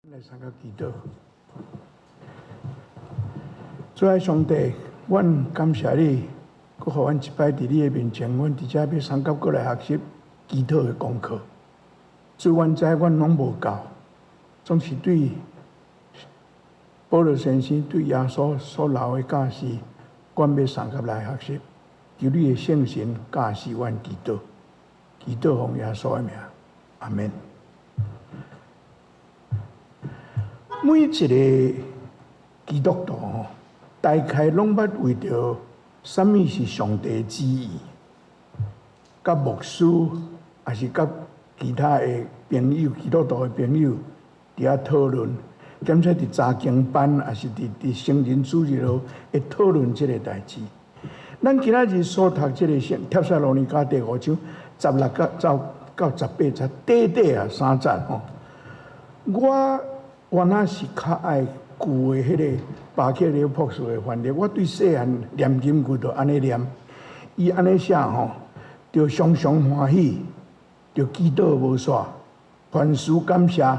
來相佮祈禱。主愛上帝，阮感謝你，閣予阮一擺佇你的面前，阮佇遮欲相佮閣來學習祈禱的功課。主，阮知阮攏無夠，總是對保羅先生對耶穌所留的教示，阮欲相佮來學習。求你的聖神教示阮祈禱，祈禱奉耶穌的名，阿們。每一個基督徒吼，大概攏捌為著啥物是上帝旨意，佮牧師，抑是佮其他的朋友、基督徒的朋友佇遐討論，兼且佇查經班，抑是佇成人主日學會討論這个代誌。咱今仔日所讀這个聖帖撒羅尼迦第五章十六到到十八節，短短啊三節吼，我原來是較愛舊的彼个巴克禮博士的翻譯，我對細漢念經句就按呢念，伊按呢寫吼，著常常歡喜，著祈禱無煞，凡事感謝，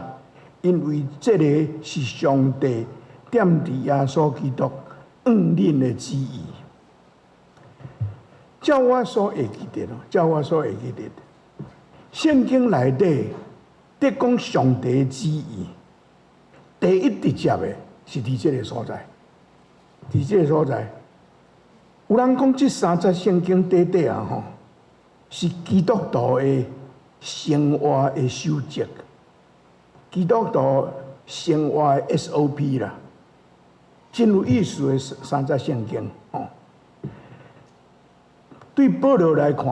因為這个是上帝踮佇耶穌基督向恁的旨意。照我所會記得咯，照我所會記得，聖經內底佇講上帝旨意。第一直接的是佇這个所在，佇這个所在，有人講這三節聖經短短啊吼，是基督徒的生活的守則，基督徒生活的 SOP 啦，真有意思的三節聖經吼。對保羅來看，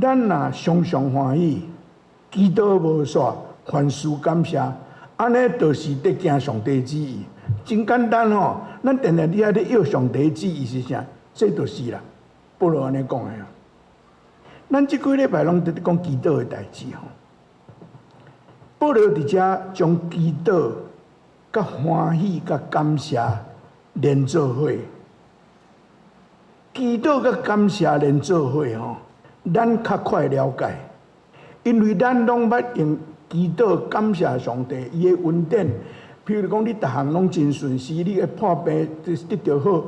咱若常常歡喜，祈禱無煞，凡事感謝。按呢，就是佇行上帝旨意，真簡單吼。咱定定佇遐咧要上帝旨意是啥？這就是啦。保羅按呢講的。咱這幾禮拜攏佇咧講祈禱的代誌吼。保羅佇遮將祈禱、佮歡喜、佮感謝連做伙。祈禱佮感謝連做伙吼，咱較快了解，因為咱攏捌用祈禱感謝上帝，伊的恩典。譬如講，你逐項攏真順遂，你會破病得著好，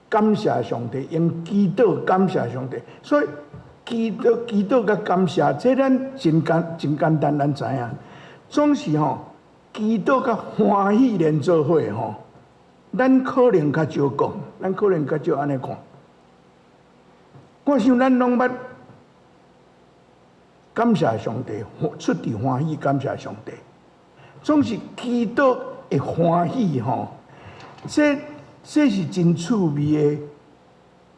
感謝上帝，用祈禱感謝上帝。所以祈禱、祈禱佮感謝，這咱真簡真簡單，咱知影。總是吼，祈禱佮歡喜連做伙吼，咱可能較少講，咱可能較少按呢看。我想咱攏捌。感謝上帝，出自歡喜感謝上帝，總是祈禱會歡喜吼，這這是真趣味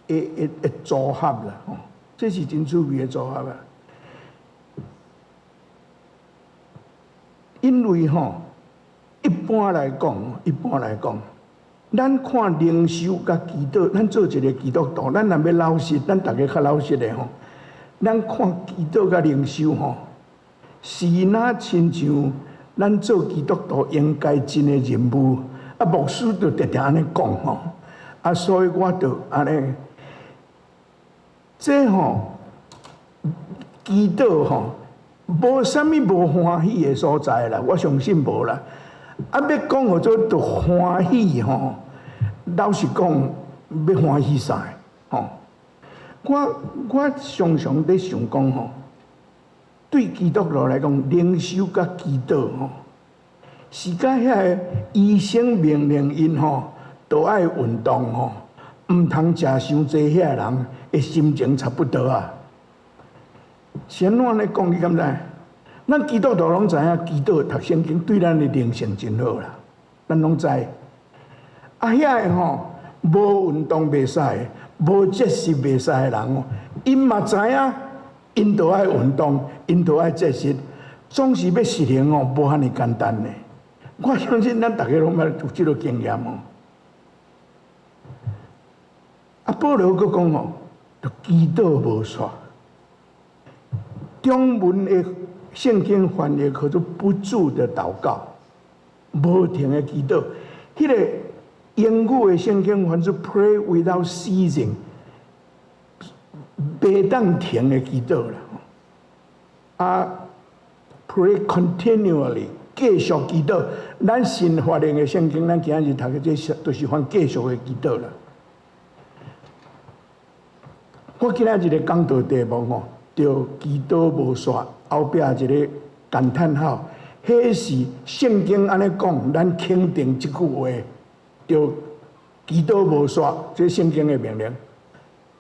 的的的的組合啦吼，這是真趣味的組合啊。因為吼，一般來講，一般來講，咱看靈修佮祈禱，咱做一个基督徒，咱若欲老實，咱逐家較老實的吼。咱看祈禱佮靈修吼，是若親像咱做基督徒應該盡的任務。啊，牧師就定定按呢講吼，啊，所以我就按呢，這吼祈禱吼，無啥物無歡喜的所在啦，我相信無啦。啊，欲講號做著歡喜吼，老實講，欲歡喜啥吼？我我常常佇想講吼，對基督徒來講，靈修佮祈禱吼，是佮遐个醫生命令𪜶吼，都愛運動吼，毋通食傷濟遐个人的心情差不多啊。是按怎按呢講？你敢知？咱基督徒攏知影，祈禱讀聖經對咱的靈性真好啦，咱攏知。啊，遐个吼，無運動袂使。無節食袂使的人哦，𪜶嘛知影，𪜶著愛運動，𪜶著愛節食，總是欲實行哦，無遐爾簡單呢。我相信咱逐家攏捌有這个經驗哦。啊，保羅閣講哦，著祈禱無煞。中文的聖經翻譯叫做不住的禱告，無停的祈禱，彼个。英語的聖經翻做 pray without ceasing，袂當停的祈禱啦。啊，pray continually，繼續祈禱。咱新發現的聖經，咱今仔日讀的這都是翻繼續的祈禱啦。我今仔日的講道題目吼，著祈禱無煞，後壁一个感嘆號，彼是聖經按呢講，咱肯定這句話，著祈禱無煞，這聖經的命令。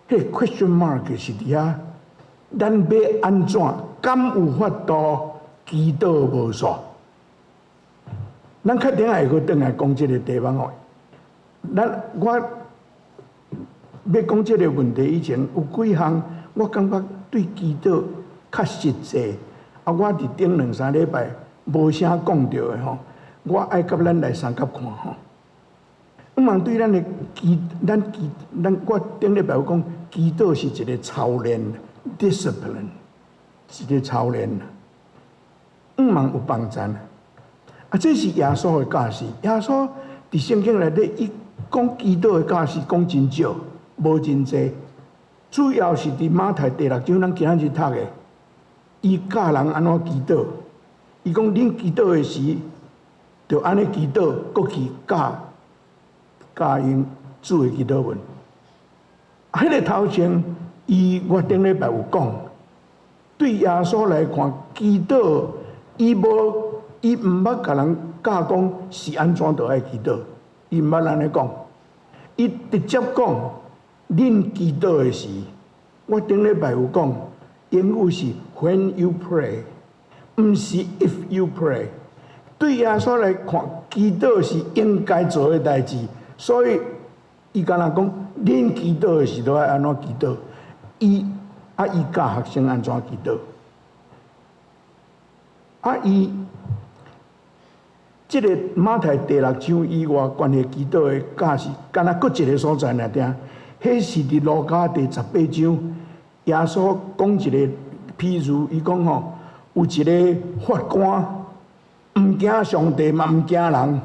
彼個 question mark 是佇遐，咱欲按怎？敢有法度祈禱無煞？咱較等下會閣轉來講這个題目吼。咱我欲講這个問題以前，有幾項我感覺對祈禱較實際。啊，我佇頂兩三禮拜無啥講著的吼，我愛佮咱來相佮看吼。毋通對咱的祈，咱祈，咱我頂禮拜有講，祈禱是一个操練，discipline，是一个操練。毋通有幫贊。啊，這是耶穌的教示。耶穌佇聖經內底，伊講祈禱的教示講真少，無真濟。主要是佇馬太第六章，咱今仔日讀的，伊教人按怎祈禱。伊講恁祈禱的時，著按呢祈禱，閣去教教𪜶主的祈禱文。啊，彼个頭前，伊我頂禮拜有講，對耶穌來看，祈禱伊無，伊毋捌共人教講是按怎著愛祈禱，伊毋捌按呢講，伊直接講，恁祈禱的時，我頂禮拜有講，英語是 When you pray，毋是 If you pray。對耶穌來看，祈禱是應該做的代誌，所以伊敢若講，恁祈禱的時都愛按怎祈禱，伊啊伊教學生按怎祈禱，啊伊這个馬太第六章以外關係祈禱的教示，敢若閣一个所在爾爾，彼是佇路加第18章，耶穌講一个譬喻，伊講吼，有一个法官毋驚上帝嘛，毋驚人。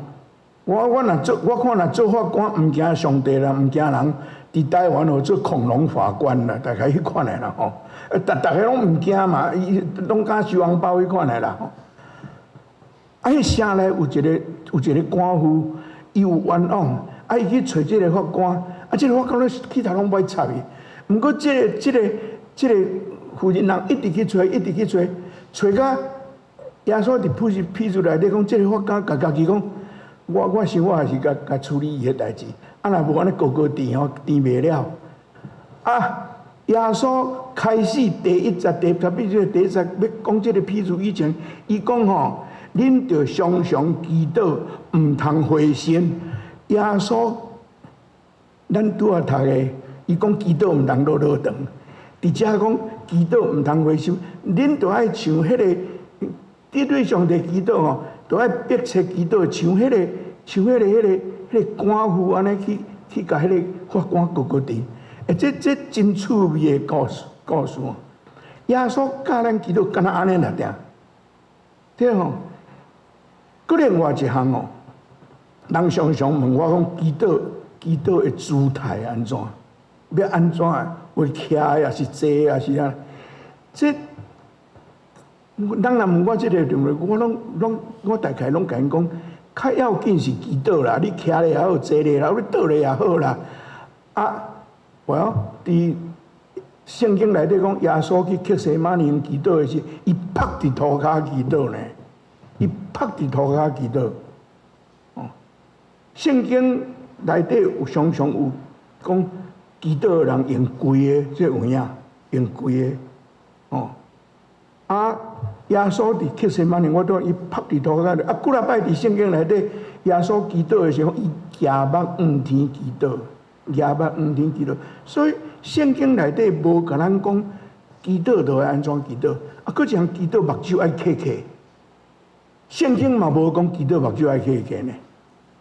我若做，我看若做法官毋驚上帝啦，毋驚人，佇台灣號做恐龍法官啦，大概彼款的啦吼。逐逐个攏毋驚嘛，伊攏敢收紅包彼款的啦吼。啊，彼城內有一个寡婦，伊有冤枉，啊，伊去揣這个法官，啊，這个法官咧起頭攏無愛插伊，毋過這个婦人人一直去揣，一直去揣，揣到耶穌佇譬喻內底講，這个法官共家己講，我想我還是共共處理伊彼代誌，啊，若無按呢糊糊纏吼，纏袂了。啊，耶穌開始第一節、第特別是第一節欲講這个譬喻以前，伊講吼，恁著常常祈禱，毋通灰心。耶穌，咱拄仔讀的，伊講祈禱毋通落落長，佇遮講祈禱毋通灰心，恁著愛像彼个，你對上帝祈禱吼，著愛迫切祈禱，像彼个寡婦按呢去去共彼个法官糊糊纏。欸，這真趣味的故事。耶穌教咱祈禱，敢若按呢爾爾，對吼？閣另外一項哦，人常常問我講祈禱，祈禱的姿態按怎？欲按怎？有徛的，抑是坐，抑是啥？這人若問我這个問題，我攏攏我大概攏共𪜶講，較要緊是祈禱啦。你徛咧也好，坐咧也好，你倒咧也好啦。啊，我佇聖經內底講，耶穌去客西馬尼園祈禱的時，伊伏佇塗跤祈禱呢。伊伏佇塗跤祈禱。哦，聖經內底有常常有講祈禱的人用跪的，這有影，用跪的。哦，啊，耶穌佇客西馬尼，我拄伊伏佇塗跤。啊，幾若擺佇聖經內底，耶穌祈禱的時候，伊舉目向天祈禱，舉目向天祈禱。所以聖經內底無共咱講祈禱著愛按怎祈禱，啊，閣一項祈禱目睭愛瞌瞌。聖經嘛無講祈禱目睭愛瞌瞌呢。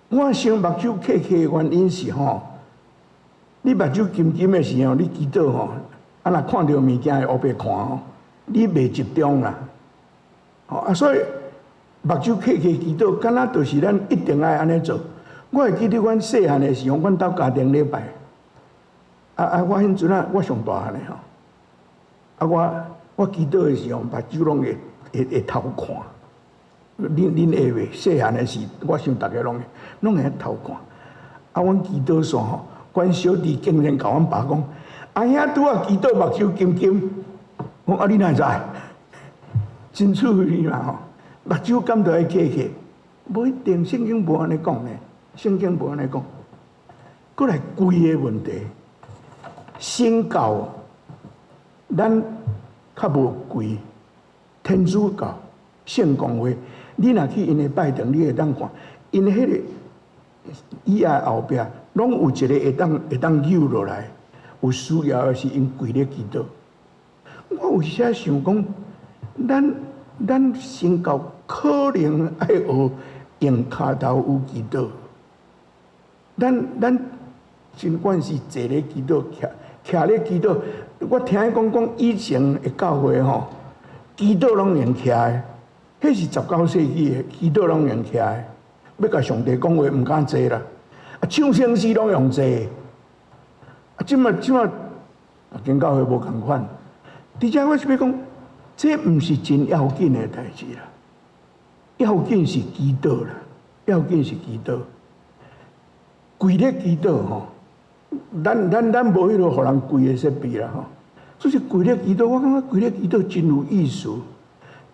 我想目睭瞌瞌的原因是吼，你目睭金金的時候，你祈禱吼，啊若看著物件會烏白看吼，你袂集中啦。吼啊，所以目睭瞌瞌祈禱，敢若就是咱一定愛按呢做。我會記得阮細漢的時候，阮兜家庭禮拜，啊啊，我彼陣啊，我上大漢的吼，啊我祈禱的時候，目睭攏會偷看。恁恁會袂？細漢的時，我想逐家攏攏會偷看。啊，阮祈禱煞吼，阮小弟竟然共阮爸講：阿兄拄仔祈禱目睭金金。我講啊，你哪會知？真趣味嘛吼！目睭敢著愛磕起？無一定，聖經無按呢講呢，聖經無按呢講。閣來跪的問題，新教咱較無跪，天主教聖公會，你若去𪜶的拜堂，你會當看，𪜶的彼個椅仔後壁，攏有一个會當扭落來，有需要的時𪜶跪咧祈禱。我有時想講，咱新教可能愛學用跤頭趺祈禱。咱盡管是坐咧祈禱，徛徛咧祈禱。我聽伊講講以前的教會吼，祈禱攏用徛的，彼是19世紀的，祈禱攏用徛的，欲共上帝講話毋敢坐啦。啊，唱聖詩攏用坐。啊，這馬這馬，別間教會無仝款。佇遮我是欲講，這毋是真要緊的代誌啦，要緊是祈禱啦，要緊是祈禱。跪咧祈禱吼，咱無彼落予人跪的設備啦吼。就是跪咧祈禱，我感覺跪咧祈禱真有意思。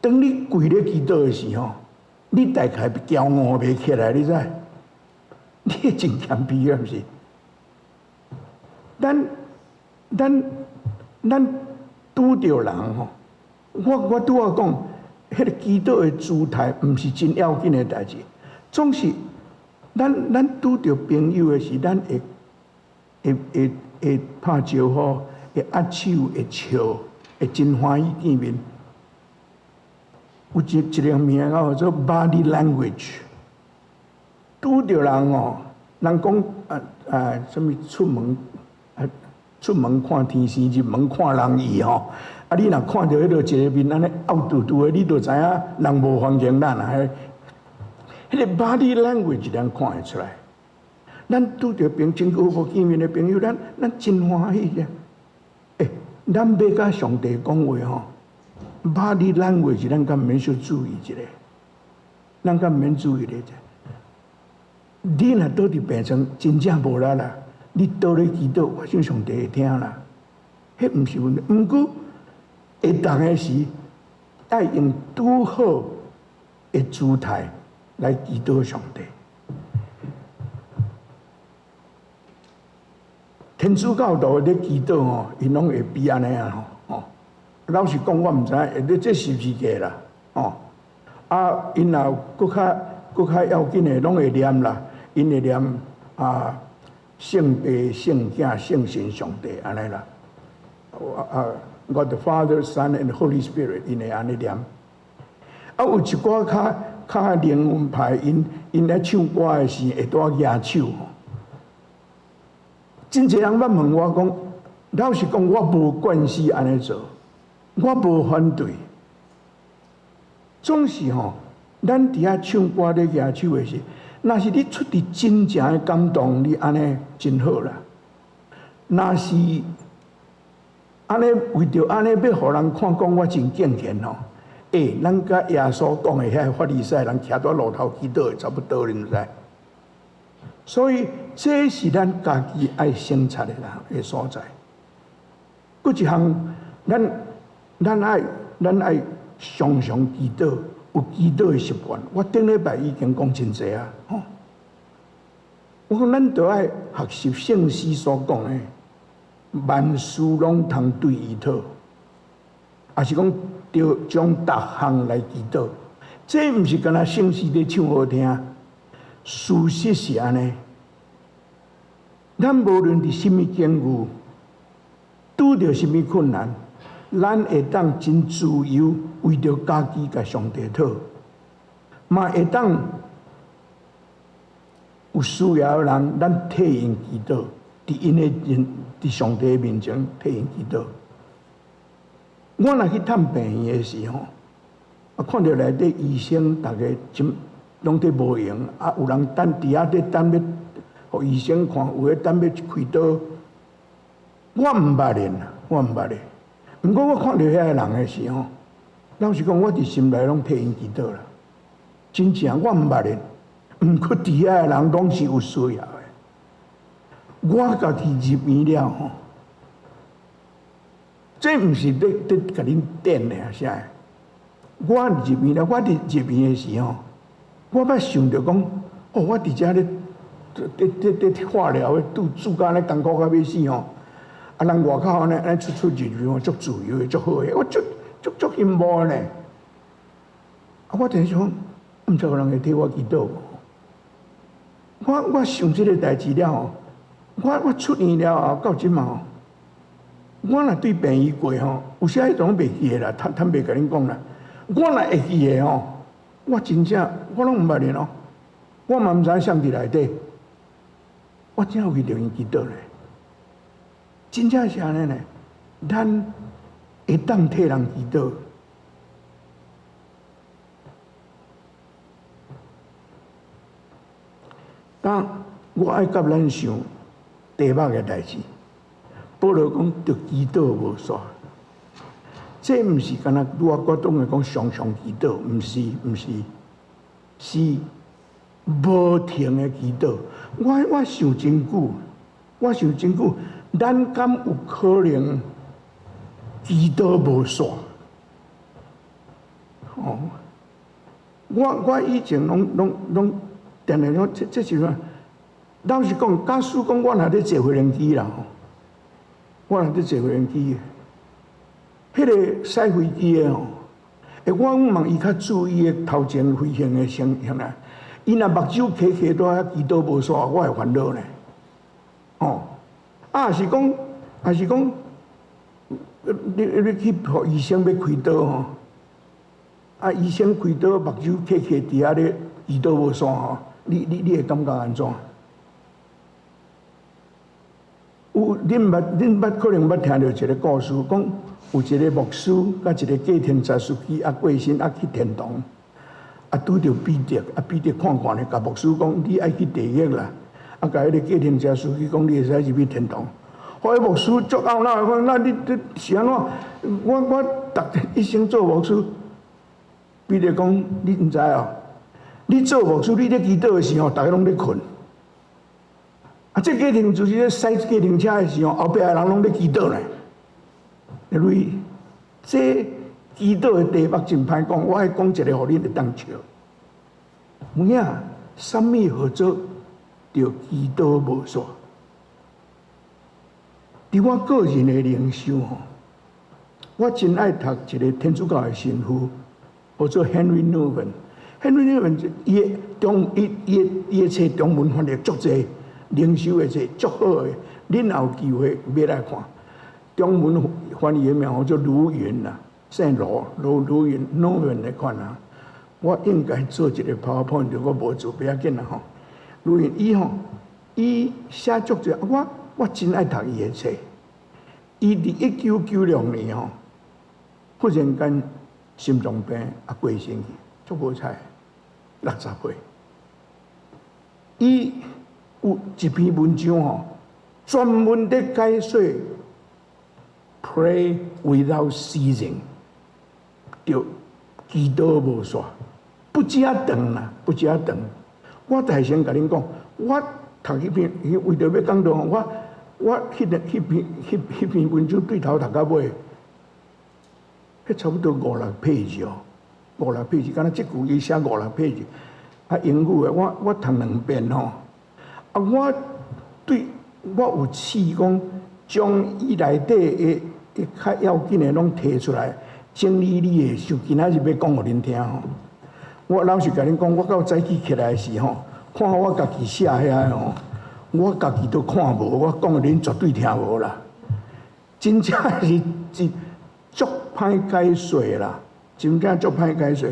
當你跪咧祈禱的時候，你大概驕傲袂起來，你知？你會真謙卑啊，毋是？咱拄著人吼，我拄仔講，彼個祈禱的姿態，毋是真要緊的代誌，總是咱拄著朋友的時，咱會會會會拍招呼，會握手，會笑，會真歡喜見面。有一個名叫做 body language。拄著人哦，人講啊啊，啥物出門看天時，入門看人意吼。啊，你若看著彼落一個面按呢漚嘟嘟的，你就知影人無歡迎咱啊。彼個 body language 咱看會出來。咱拄著真久無見面的朋友，咱真歡喜者。欸，咱欲共上帝講話吼，body language 咱敢毋免小注意一下？咱敢毋免注意咧者？你若倒佇病床，真正無力啦，你倒咧祈禱，我想上帝會聽啦。彼毋是問題，毋過會當的時，愛用拄好的姿態來祈禱上帝。天主教徒咧祈禱吼，𪜶攏會比按呢啊吼，吼。老實講，我毋知影，這是毋是假啦，吼。啊，𪜶若閣較要緊的，攏會念啦，𪜶會念啊，聖父、聖子、聖神上帝按呢啦。啊，God the Father, Son and Holy Spirit，𪜶會按呢念。啊，有一寡較較靈恩派，𪜶咧唱歌的時會拄仔舉手。真濟人捌問我講，老實講，我無慣勢按呢做，我無反對。總是吼，咱佇遐唱歌咧舉手的時，若是你出自真正的感動，你按呢真好啦。若是按呢為著按呢欲予人看講我真敬虔吼，欸，咱佮耶穌講的遐法利賽人徛佇路頭祈禱的差不多，你毋知？所以這是咱家己愛省察的啦的所在。閣一項，咱愛常常祈禱，有祈禱的習慣。我頂禮拜已經講真濟啊，吼！我講咱著愛學習聖詩所講的，萬事攏通對伊討，抑是講著將逐項來祈禱。這毋是干焦聖詩咧唱好聽，事實是按呢。咱無論佇啥物境遇，拄著啥物困難，咱會當真自由，為著家己共上帝討，嘛會當有需要的人，咱替𪜶祈禱，佇𪜶的面，佇上帝面前替𪜶祈禱。我若去探病院的時候，啊，看著內底醫生逐家真攏佇無閒，啊，有人等佇遐咧等欲予醫生看，有的等欲開刀。我毋捌咧，我毋捌咧。毋過我看著遐个人的時候，老實講，我佇心內攏替𪜶祈禱啦。真正我毋捌的，毋過佇遐的人攏是有需要的。我家己入院了吼，這毋是咧共恁電的啊啥的。我入院了，我佇入院的時吼，我捌想著講，哦，我佇遮咧咧化療，拄住甲按呢艱苦甲欲死吼。啊，人外口按呢按呢出出入入吼，足自由的，足好的，我足足足羨慕的呢。啊，我就想，毋知有人會替我祈禱無？我想這个代誌了吼，我出院了後到這馬吼，我若對病院過吼，有時彼種袂記的啦，坦坦白共恁講啦。我若會記的吼，我真正我攏毋捌的咯，我嘛毋知影啥佇內底，我真有去著𪜶祈禱咧，真正是按呢呢，咱會當替人祈禱。當我愛佮咱想題目的代誌，保羅講著祈禱無煞，這毋是干焦拄仔我講的講常常祈禱，毋是毋是，是無停的祈禱。我想真久，我想真久，咱敢有可能祈禱無煞？哦，我以前攏攏攏。定定講，這是啥？老實講，假使講我若咧坐飛行機啦，我若咧坐飛行機，彼個駛飛機的吼，欸，我問伊較注意的頭前飛行的情形啦，伊若目睭瞌瞌在遐祈禱無煞，我會煩惱呢。吼，啊，是講，啊是講，你去予醫生欲開刀吼，啊，醫生開刀目睭瞌瞌佇遐咧。祈禱無煞吼，你會感覺按怎？有恁捌可能捌聽著一個故事，講有一個牧師佮一個計程車司機啊過身啊去天堂，啊拄著彼得，啊彼得看看咧，共牧師講你愛去地獄啦，啊共彼个計程車司機講你會使入去天堂。彼牧師足懊惱，講那你這是按怎？我逐一生做牧師，彼得講你毋知哦。你做牧師，你咧祈禱的時候，逐家攏咧睏。啊，這計程就是咧駛計程車的時候，後壁的人攏咧祈禱呢。因為這祈禱的題目真歹講，我愛講一个，予恁會當笑。有影，啥物號做著祈禱無煞？佇我個人的靈修吼，我真愛讀一个天主教的神父，號做 Henri Nouwen。Henri Nouwen 伊的中伊伊伊的冊中文翻譯足濟，靈修的冊足好的，恁若有機會買來看。中文翻譯的名號做盧雲啦，姓盧，盧盧雲，Nouwen 的款啊。我應該做一個 PowerPoint，我無做，不要緊啦吼。盧雲伊吼，伊寫足濟，我真愛讀伊的冊。伊佇1996年吼，忽然間心臟病啊過身去，足無彩。60歲，伊有一篇文章吼，專門咧解說 Pray without ceasing，著祈禱無煞，不止仔長啦，不止仔長。我大聲共恁講，我讀彼篇，為著欲講道，我彼个彼篇彼篇文章對頭讀到尾，彼差不多五六 page 哦。五六 page，敢若這句伊寫五六 page，啊，英語的我讀兩遍吼，啊，我對我有試講將伊內底的的較要緊的攏提出來，整理你的，像今仔日欲講予恁聽吼。我老實共恁講，我到早起起來時吼，看我家己寫遐個吼，我家己都看無，我講的恁絕對聽無啦。真正是真足歹解說啦。真正足歹解說，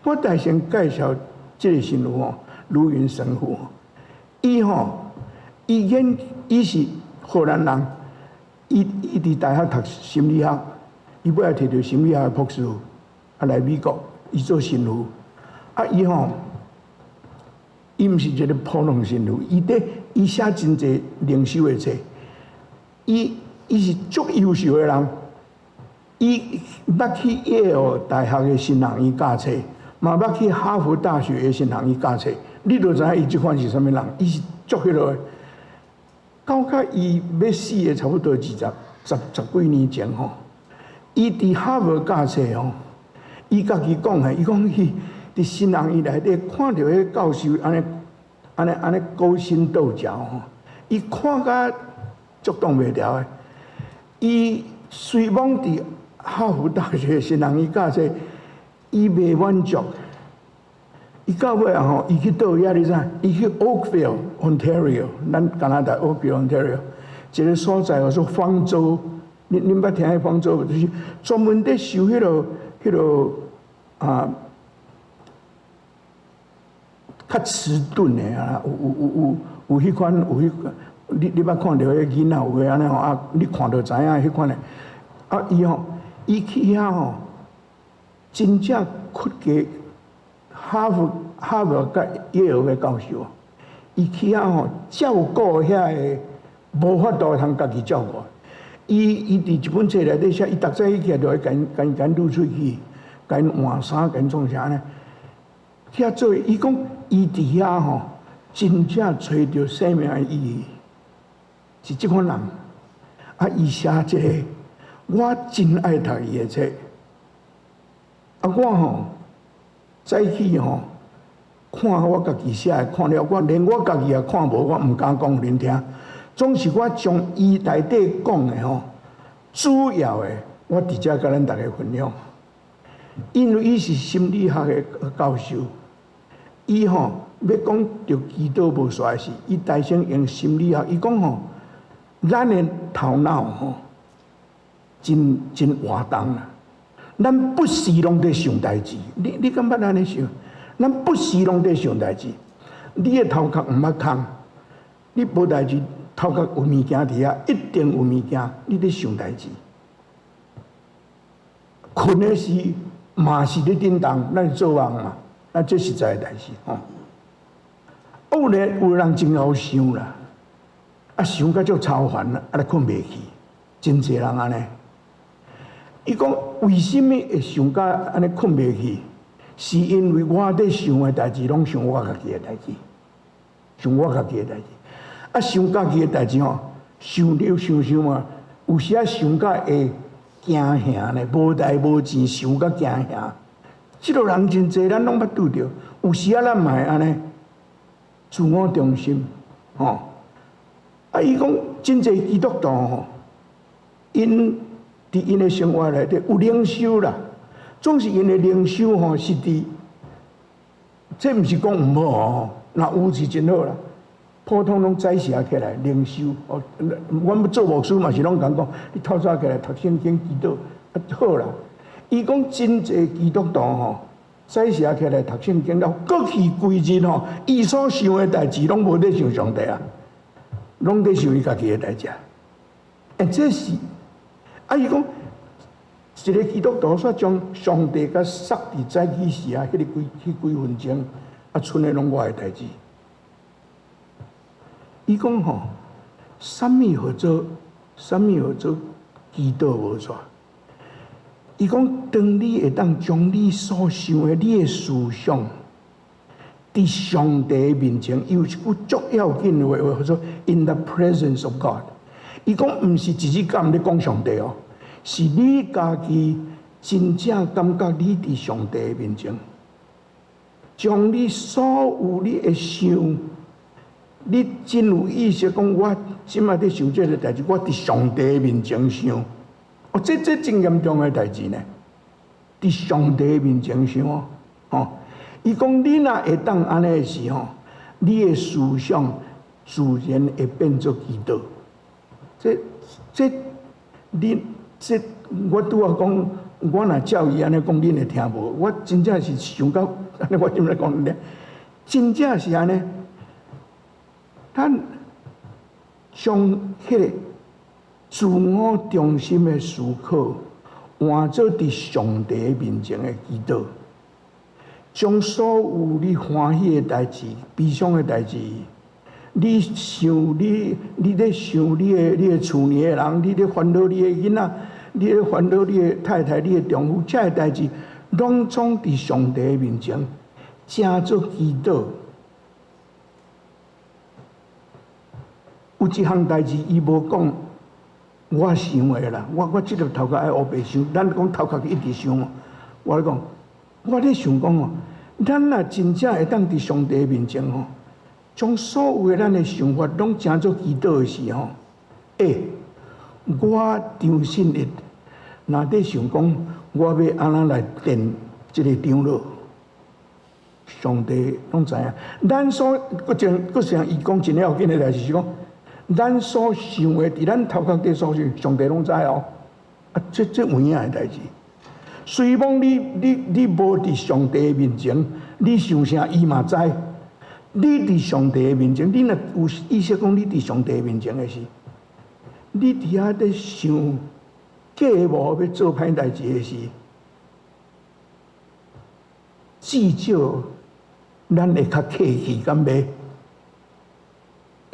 我大先介紹這个神父吼，盧雲神父。伊吼，伊研伊是荷蘭人，伊佇大學讀心理學，伊尾仔摕著心理學的博士，啊來美國，伊做神父。啊，伊吼，伊毋是一个普通神父，伊佇伊寫真濟靈修的冊，伊是足優秀的人。伊捌去耶魯大學的神學院教冊，嘛捌去哈佛大學的神學院教冊，你就知影伊這款是啥物人，伊是足彼落的。到甲伊欲死的差不多二十十十幾年前吼，伊佇哈佛教冊吼，伊家己講的，伊講伊佇神學院內底看著彼教授按呢按呢按呢勾心鬥角吼，伊看甲足擋袂牢的。伊雖罔佇哈佛大學神學院教冊，伊袂滿足。伊到尾啊吼，伊去佗位你知？伊去 Oakville, Ontario，咱加拿大 Oakville, Ontario，一個所在叫做方舟。恁捌聽彼方舟無？就是專門佇收彼個啊，較遲鈍的啊，有彼款有彼，你捌看著彼囡仔有的按呢吼啊？你看著知影彼款的。啊，伊吼，伊去遐吼，真正屈過。哈佛佮耶魯的教授，伊去遐吼照顧遐个無法度通家己照顧。伊佇一本冊內底寫，伊逐早起來就會共伊擼喙齒，共𪜶換衫，共𪜶創啥呢？去遐做，伊講伊佇遐吼，真正揣著生命的意義，是這款人。啊，伊寫這個，我真愛讀伊的冊。啊，我吼早起吼看我家己寫的，看了我連我家己也看無，我毋敢講予恁聽。總是我將伊內底講的吼，主要的我佇遮共咱逐家分享。因為伊是心理學的教授，伊吼欲講著祈禱無煞時，伊大先用心理學，伊講吼，咱的頭腦吼，真真活動啦。咱不時攏佇想代誌，你敢捌按呢想？咱不時攏佇想代誌，你的頭殼毋捌空，你無代誌，頭殼有物件佇遐，一定有物件，你佇想代誌。睏的時嘛是咧振動，咱做夢嘛，啊，這實在的代誌吼。有咧有人真𠢕想啦，啊想甲足操煩啦，啊咧睏袂去，真濟人按呢。伊講為啥物會想甲按呢睏袂去？是因為我佇想的代誌，攏想我家己的代誌，想我家己的代誌。啊，想家己的代誌吼，想了想想嘛，有時仔想甲會驚嚇呢，無代無誌，想甲驚嚇。這個人真濟，咱攏捌拄著。有時仔咱嘛會按呢，自我中心，吼。啊，伊講真濟基督徒吼，𪜶佇𪜶的生活內底有靈修啦，總是𪜶的靈修吼是佇，這毋是講毋好哦，若有是真好啦。普通攏早時起來靈修，哦，阮做牧師嘛是攏共講，你透早起來讀聖經祈禱，啊好啦。伊講真濟基督徒吼，早時起來讀聖經了，過去規日吼，伊所想的代誌攏無咧想上帝啊，攏咧想伊家己的代誌。欸，這是啊，伊講一個基督徒煞將上帝共塞佇早起時啊，彼幾分鐘，啊，賰的攏我的代誌。伊講吼，啥物號做，啥物號做祈禱無煞？伊講，當你會當將你所想的、你的思想，佇上帝面前，伊有一句足要緊的話，話叫做 “In the presence of God”。伊講毋是一日敢咧講上帝哦，是你家己真正感覺你佇上帝面前，將你所有你會想，你真有意識講，我這擺佇想這个代誌，我佇上帝面前想，哦，這真嚴重的代誌呢。佇上帝面前想哦，吼，伊講你若會當按呢的時吼，你的思想自然會變做祈禱。這你這我拄仔講，我若照伊按呢講，恁會聽無？我真正是想到按呢，我這麼講恁，真正是按呢。咱將彼个自我中心的思考換做佇上帝面前的祈禱，將所有你歡喜的代誌、悲傷的代誌，你想你咧想你的厝裡的人，你咧煩惱你的囡仔，你咧煩惱你的太太、你的丈夫，這个代誌，攏總佇上帝的面前，成做祈禱。有一項代誌，伊無講，我想的啦。我這個頭殼愛烏白想，咱講頭殼一直想。我咧講，我咧想講哦，咱若真正會當佇上帝面前吼，將所有的咱的想法攏成做祈禱的時候，欸，我張信一，若佇想講，我欲按怎來電這个長老，上帝攏知影。咱所閣像閣像伊講真要緊的代誌是講，咱所想的，佇咱頭殼底所想，上帝攏知哦。啊，這有影的代誌。雖罔你無佇上帝面前，你想啥，伊嘛知。你佇上帝的面前，你若有意識講你佇上帝面前的時，你佇遐咧想計謀欲做歹代誌的時，至少咱會較客氣，敢袂？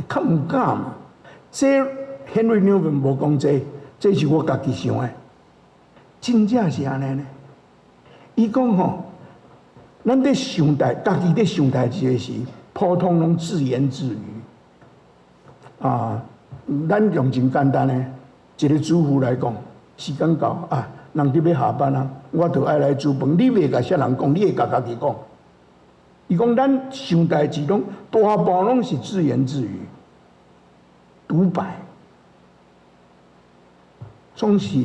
較毋敢嘛。這 Henry Nouwen 無講這，這是我家己想的，真正是按呢呢。伊講吼，咱咧想代，家己咧想代誌的時，普通攏自言自語。啊，咱用真簡單的，一個主婦來講，時間到啊，人佇欲下班啊，我著愛來煮飯。你袂共啥人講，你會共家己講。伊講咱想代誌攏大半攏是自言自語。獨白，總是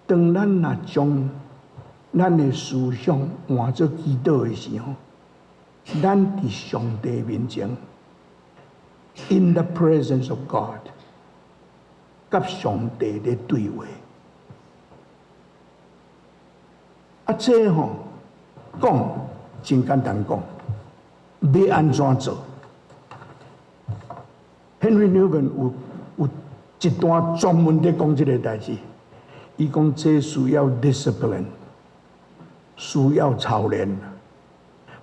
當咱若將咱的思想換做祈禱的時候，咱佇上帝面前，in the presence of God，佮上帝咧對話。啊，這吼講真簡單講，欲按怎做？Henry Nouwen 有一段專門佇講這个代誌，伊講這需要 discipline，需要操練，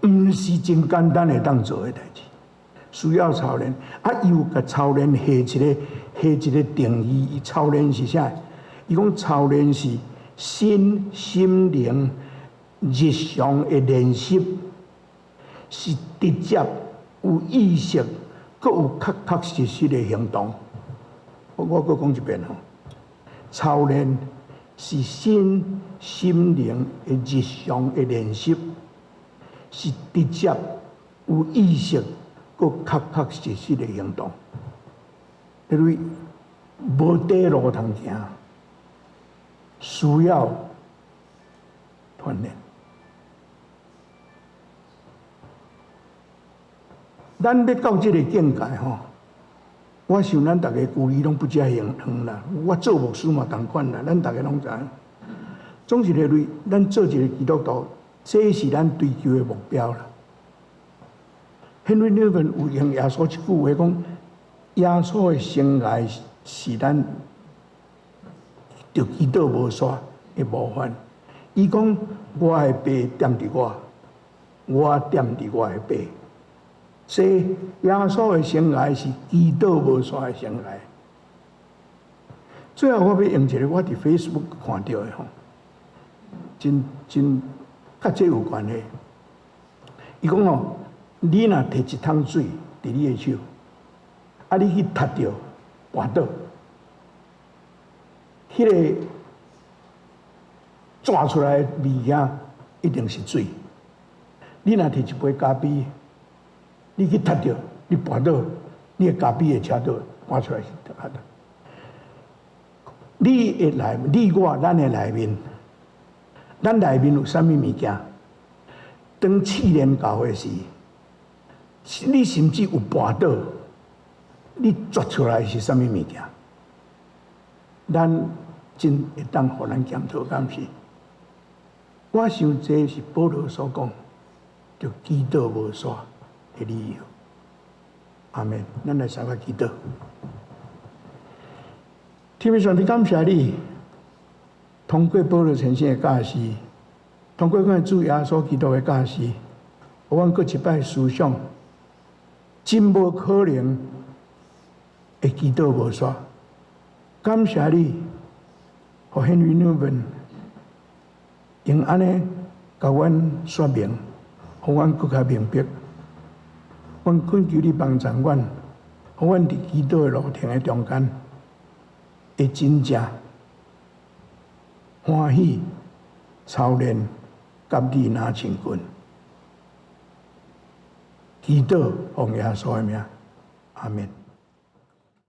毋是真簡單會當做的代誌，需要操練。啊，伊有共操練下一个定義，伊操練是啥？伊講操練是身心靈日常的練習，是直接有意識。閣有確確實實的行動。我閣講一遍吼，操練是身心靈的日常的練習，是直接有意識、閣確確實實的行動。因為無底路通行，需要鍛鍊。咱欲到這个境界吼，我想咱逐个距離攏不遮遠遠啦。我做牧師嘛仝款啦，咱逐个攏知影。總是認為，咱做一个基督徒，這是咱追求的目標啦。Henry Nouwen 有用耶穌一句話講：耶穌的生涯是咱著祈禱無煞的模範。伊講：我的爸惦佇我，我惦佇我的爸。所以耶穌的生涯是祈禱無煞的生涯。最後，我欲用一个我佇 Facebook 看著的吼，真真佮這有關係。伊講吼，你若提一桶水佇你的手，啊，你去踢著跋倒，彼个逝出來的物件一定是水。你若提一杯咖啡，你去踢著，你跋倒，你的咖啡會車倒，跋出來是得。你的內，你我咱的內面，咱內面有啥物物件？當試煉到的時，你甚至有跋倒，你啜出來是啥物物件？咱真會當予咱檢討，敢是？我想這是保羅所講，著祈禱無煞的理由。阿門。咱來三個祈禱。天父上帝，感謝你，通過保羅先生的教示，通過阮主耶穌基督的教示，予阮閣一擺思想，真無可能會祈禱無煞。感謝你，予 Henry Nouwen 用按呢共阮說明，予阮閣較明白。阮懇求你幫助阮，予阮佇祈禱的路程的中間，會真正歡喜操練，佮你若親近。祈禱奉耶穌的名，阿們。